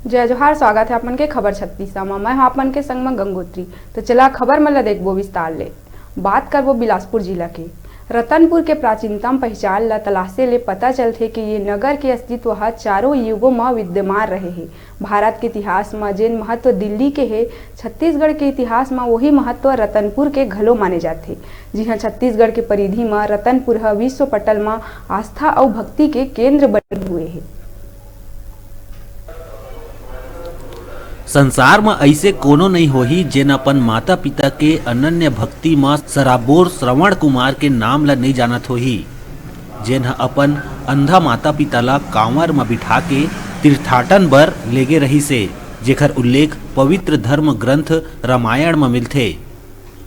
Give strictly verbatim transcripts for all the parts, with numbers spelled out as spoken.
जय जोहार, स्वागत हे आप मन के खबर छत्तीसा म। मैं हूं आप मन के संग म गंगोत्री। तो चला खबर मन ल देखबो विस्तार ले। बात करबो बिलासपुर जिला के। रतनपुर के प्राचीनतम पहिचान ल तलाशे ले पता चलथे कि ये नगर के अस्तित्व ह चारों युगों म विद्यमान रहे हे। भारत के इतिहास म जेन महत्व दिल्ली के हे, छत्तीसगढ़ के इतिहास म वही महत्व रतनपुर के घलो माने जाथे, जिहां छत्तीसगढ़ के परिधि म रतनपुर ह विश्व पटल म आस्था अउ भक्ति के केंद्र बने हुए हे। संसार म अइसे कोनो नइ होही, जेन अपन माता-पिता के अनन्य भक्ति म सराबोर श्रवण कुमार के नाम ल नइ जानत होही, जेन ह अपन अंधा माता-पिता ल कांवर म बिठा के तीर्थाटन बर लेगे रहिस हे, जेखर उल्लेख पवित्र धर्म ग्रंथ रामायण म मिलथे।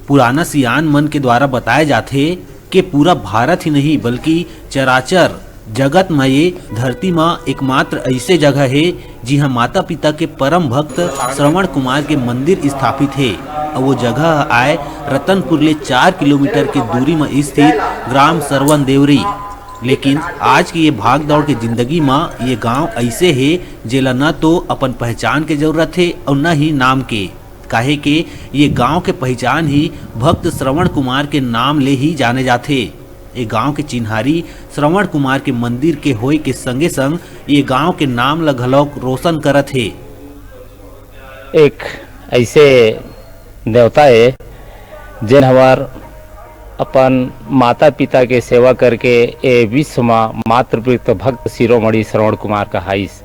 पुराना सियान मन के द्वारा बताए जाथे के पूरा भारत ही नहीं, बल्कि चराचर जगत म ये धरती म एकमात्र अइसे जगह हे, जिहां माता-पिता के परम भक्त श्रवण कुमार के मंदिर स्थापित हे। अउ वो जगह ह आय रतनपुर ले चार किलोमीटर के दूरी म स्थित ग्राम सरवन देवरी। लेकिन आज के ये भागदौड़ के जिंदगी म ये गांव अइसे हे, जेला न तो अपन पहचान के जरूरत हे अउ न ही नाम के, काहे के ये गांव के पहचान ही भक्त श्रवण कुमार के नाम ले ही जाने जाथे। ये गांव के चिन्हारी श्रवण कुमार के मंदिर के होय के संगे संग ये गांव के नाम ल घलौक रोशन करत हे। एक ऐसे देवता हे, जेन हमार अपन माता पिता के सेवा करके ए विश्व म मातृप्रीत भक्त शिरोमणि श्रवण कुमार कहाइस।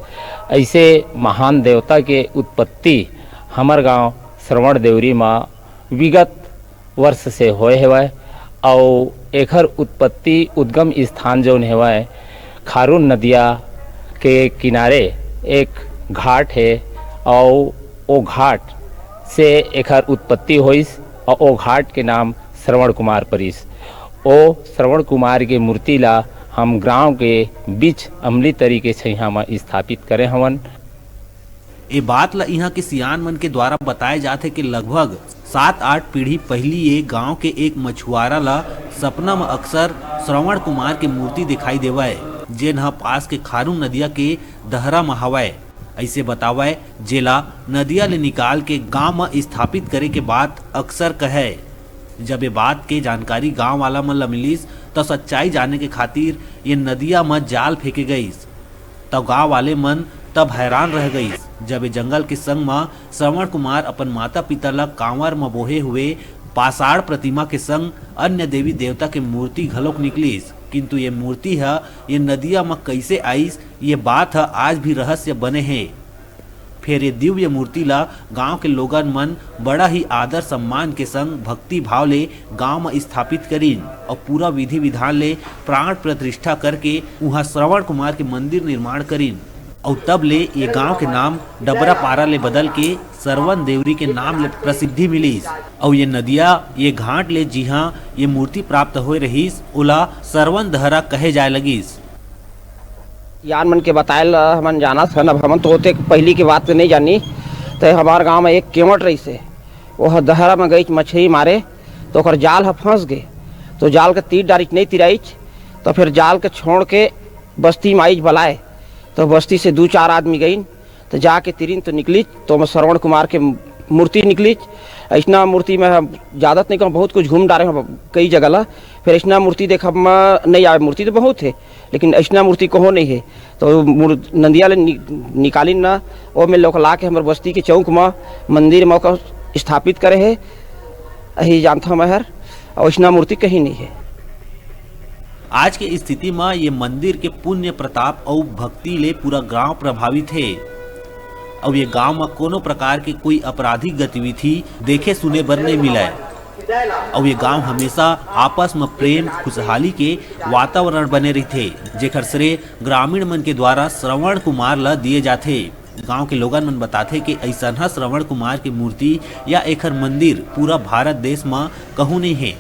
ऐसे महान देवता के उत्पत्ति हमर गांव श्रवण देवरी म विगत वर्ष से होए हेवय, अउ एखर उत्पत्ति उद्गम स्थान जौन हेवय, खारून नदिया के किनारे एक घाट हे, अउ ओ घाट से एखर उत्पत्ति होइस, अउ ओ घाट के नाम श्रवण कुमार परिस। ओ श्रवण कुमार के मूर्ति ला हम गांव के बीच अमली तरी के छैहा म स्थापित करे हवन। ए बात ल इहां के सियान मन के द्वारा बताए जाथे कि लगभग सात आठ पीढ़ी पहिली ये गांव के एक मछुआरा ल सपना म अक्सर श्रवण कुमार के मूर्ति दिखाई देवय, जेन ह पास के खारून नदिया के दहरा म हवय। अइसे बतावय, जेला नदिया ले निकाल के गांव म स्थापित करे के बात अक्सर कहय। जब ए बात के जानकारी गांव वाला मन ल मिलिस, त सच्चाई जाने के खातिर ये नदिया म जाल फेंके गइस। तब गांव वाले मन तब हैरान रह गइस, जब ए जंगल के संग म श्रवण कुमार अपन माता-पिता ल कांवर म बोहे हुए पाषाण प्रतिमा के संग अन्य देवी-देवता के मूर्ति घलोक निकलिस, किंतु ये मूर्ति ह ये नदिया म कइसे आइस, ये बात ह आज भी रहस्य बने हे। फेर ये दिव्य मूर्ति ला गांव के लोगन मन बड़ा ही आदर सम्मान के संग भक्ति भाव ले गांव म स्थापित करिन अउ पूरा विधि विधान ले प्राण प्रतिष्ठा करके उहां श्रवण कुमार के मंदिर निर्माण करिन अउ तब ले ये गांव के नाम डबरा पारा ले बदल के सरवन देवरी के नाम ले प्रसिद्धि मिलिस। अउ ये नदिया, ये घाट ले जिहां ये मूर्ति प्राप्त होए रहिस, ओला सरवन दहरा कहे जाए लगिस। यार मन के बताए ल हमन जानत हन, अब हमन तो ओते पहिली के बात तो नहीं जानी। तो हमार गांव में एक केवट रहिस हे, ओह दहरा में गईच मछरी मारे, तो ओकर जाल ह फंस गे, तो जाल के तीर डारिच नहीं तिराइच, तो फिर जाल के छोड़ के बस्ती में आइच बलाए, तो बस्ती से दू चार आदमी गइन, तो जाके तिरिन तो निकलिच, तो ओमे श्रवण कुमार के मूर्ति निकलिच। ऐसना मूर्ति में हम ज्यादा तो नहीं कहूँ, बहुत कुछ घूम डारे हम कई जगह ला, फिर ऐसना मूर्ति देखब में नहीं आवे। मूर्ति तो बहुत है, लेकिन ऐसना मूर्ति कहो नहीं है। तो मूर-, नंदिया ले नि-, निकालिन ना, ओ में लोकला के हमर बस्ती के चौक में मंदिर में ओकर स्थापित करे है। यही जानता मैं हर, और ऐसना मूर्ति कहीं नहीं है। आज के स्थिति म ये मंदिर के पुण्य प्रताप अउ भक्ति ले पूरा गांव प्रभावित हे। अउ ये गांव म कोनो प्रकार के कोई आपराधिक गतिविधि देखे सुने बर नइ मिलय। अउ ये गांव हमेशा आपस म प्रेम, खुशहाली के वातावरण बने रहिथे, जेकर श्रेय ग्रामीण मन के द्वारा श्रवण कुमार ल दिए जाथे। गांव के लोगन मन बताथे कि अइसनहा श्रवण कुमार के मूर्ति या एखर मंदिर पूरा भारत देश म कहूं नइ हे।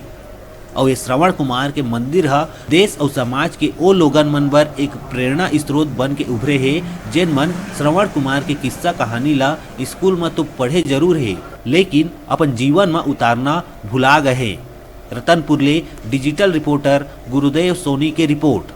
अउ ये श्रवण कुमार के मंदिर ह देश अउ समाज के ओ लोगन मन बर एक प्रेरणा स्रोत बन के उभरे हे, जेन मन श्रवण कुमार के किस्सा कहानी ला स्कूल म तो पढ़े जरूर हे, लेकिन अपन जीवन म उतारना भुला गए हे। रतनपुर ले डिजिटल रिपोर्टर गुरुदेव सोनी के रिपोर्ट।